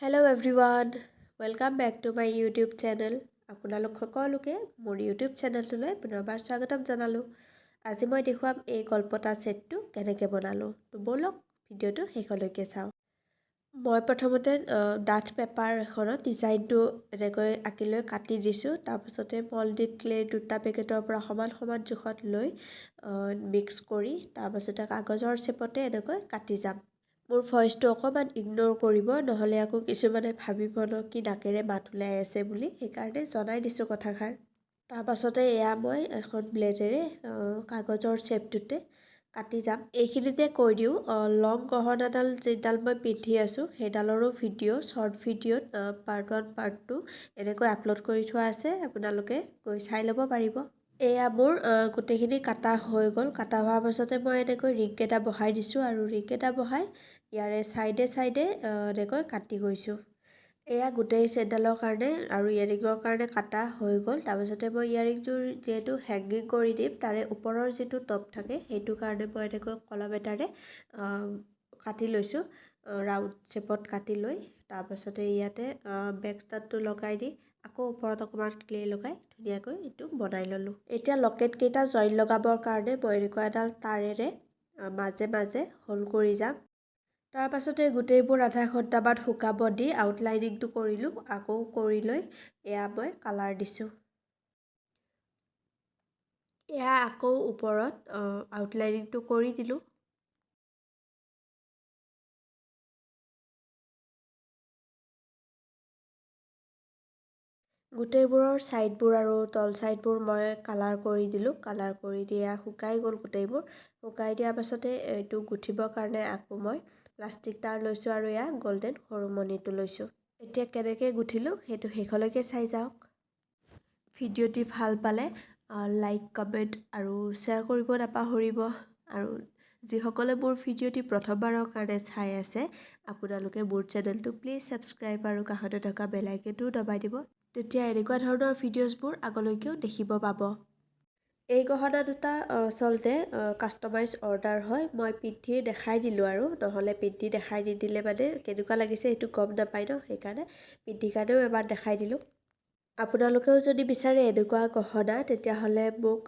Hello everyone, welcome back to my YouTube channel. আপোনালোক সকলোকে মোৰ ইউটিউব চেনেলটোলৈ পুনৰবাৰ স্বাগতম জনালোঁ। আজি মই দেখুৱাম এই গলপতা ছেটটো কেনেকৈ বনালোঁ। তো ব'লক, ভিডিঅ'টো শেষলৈকে চাওঁ। মই প্ৰথমতে ডাঠ পেপাৰ এখনত ডিজাইনটো এনেকৈ আঁকি লৈ কাটি দিছোঁ। তাৰপাছতে মল্ডেড ক্লে দুটা পেকেটৰ পৰা সমান সমান জোখত লৈ মিক্স কৰি তাৰপাছতে কাগজৰ শ্বেপতে এনেকৈ কাটি যাম। মোৰ ভইচটো অকণমান ইগন'ৰ কৰিব, নহ'লে আকৌ কিছুমানে ভাবিব ন কি নাকেৰে মাত ওলাই আছে বুলি। সেইকাৰণে জনাই দিছোঁ কথাষাৰ। তাৰপাছতে এয়া মই এখন ব্লেডেৰে কাগজৰ শ্বেপটোতে কাটি যাম। এইখিনিতে কৈ দিওঁ, লং গহনাডাল যিডাল মই পিন্ধি আছোঁ, সেইডালৰো ভিডিঅ' শ্বৰ্ট ভিডিঅ'ত পাৰ্ট 1, পাৰ্ট 2 এনেকৈ আপলোড কৰি থোৱা আছে। আপোনালোকে গৈ চাই ল'ব পাৰিব। এয়া মোৰ গোটেইখিনি কাটা হৈ গ'ল। কাটা হোৱাৰ পাছতে মই এনেকৈ ৰিংকেইটা বহাই দিছোঁ আৰু ৰিংকেইটা বহাই ইয়াৰে ছাইডে ছাইডে এনেকৈ কাটি গৈছোঁ। এয়া গোটেই চেইনডালৰ কাৰণে আৰু ইয়েৰিঙৰ কাৰণে কাটা হৈ গ'ল। তাৰপিছতে মই ইয়েৰিংযোৰ যিহেতু হেংগিং কৰি দিম, তাৰে ওপৰৰ যিটো টপ থাকে, সেইটো কাৰণে মই এনেকৈ কলম এটাৰে কাটি লৈছোঁ। ৰাউণ্ড শ্বেপত কাটি লৈ তাৰপাছতে ইয়াতে বেক ষ্টাডটো লগাই দি আকৌ ওপৰত অকণমান ক্লে লগাই ধুনীয়াকৈ এইটো বনাই ল'লোঁ। এতিয়া লকেটকেইটা জইন লগাবৰ কাৰণে মই এনেকুৱা এডাল তাৰেৰে মাজে মাজে হোল কৰি যাম। তাৰপাছতে গোটেইবোৰ আধা ঘণ্টামান শুকাব দি আউটলাইনিংটো কৰিলোঁ। আকৌ কৰি লৈ এয়া মই কালাৰ দিছোঁ। এয়া আকৌ ওপৰত আউটলাইনিংটো কৰি দিলোঁ। গোটেইবোৰৰ ছাইডবোৰ আৰু তল ছাইডবোৰ মই কালাৰ কৰি দিলোঁ। কালাৰ কৰি দিয়া শুকাই গ'ল। গোটেইবোৰ শুকাই দিয়াৰ পাছতে এইটো গুঠিবৰ কাৰণে আকৌ মই প্লাষ্টিক তাঁৰ লৈছোঁ আৰু এয়া গল্ডেন সৰু মণিটো লৈছোঁ। এতিয়া কেনেকৈ গুঠিলোঁ, সেইটো শেষলৈকে চাই যাওক। ভিডিঅ'টি ভাল পালে লাইক, কমেণ্ট আৰু শ্বেয়াৰ কৰিব নাপাহৰিব। আৰু যিসকলে মোৰ ভিডিঅ'টি প্ৰথমবাৰৰ কাৰণে চাই আছে, আপোনালোকে মোৰ চেনেলটো প্লিজ ছাবস্ক্ৰাইব আৰু কাষতে থকা বেল আইকনটোও দবাই দিব। তেতিয়া এনেকুৱা ধৰণৰ ভিডিঅ'জবোৰ আগলৈকেও দেখিব পাব। এই গহনা দুটা আচলতে কাষ্টমাইজ অৰ্ডাৰ হয়। মই পিন্ধি দেখাই দিলোঁ আৰু নহ'লে পিন্ধি দেখাই নিদিলে মানে কেনেকুৱা লাগিছে সেইটো গম নাপায় ন। সেইকাৰণে পিন্ধি কাৰণেও এবাৰ দেখাই দিলোঁ। আপোনালোকেও যদি বিচাৰে এনেকুৱা গহনা, তেতিয়াহ'লে মোক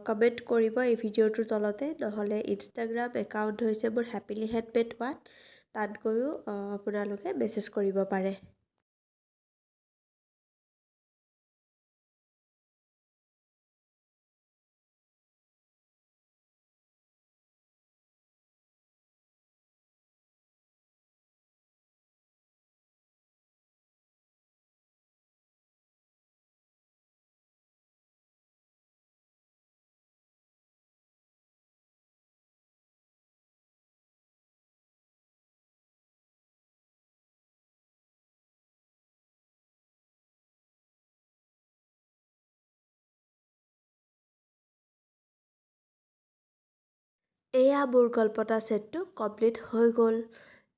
কমেণ্ট কৰিব এই ভিডিঅ'টোৰ তলতে। নহ'লে ইনষ্টাগ্ৰাম একাউণ্ট হৈছে মোৰ হেপিলি হেণ্ডমেড 1, তাত গৈও আপোনালোকে মেছেজ কৰিব পাৰে। এয়া মোৰ গলপতা ছেটটো কমপ্লিট হৈ গ'ল।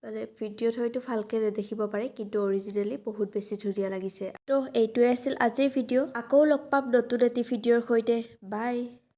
মানে ভিডিঅ'ত হয়তো ভালকৈ নেদেখিব পাৰে, কিন্তু অৰিজিনেলি বহুত বেছি ধুনীয়া লাগিছে। তো এইটোৱে আছিল আজিৰ ভিডিঅ'। আকৌ লগ পাম নতুন এটি ভিডিঅ'ৰ সৈতে। বাই।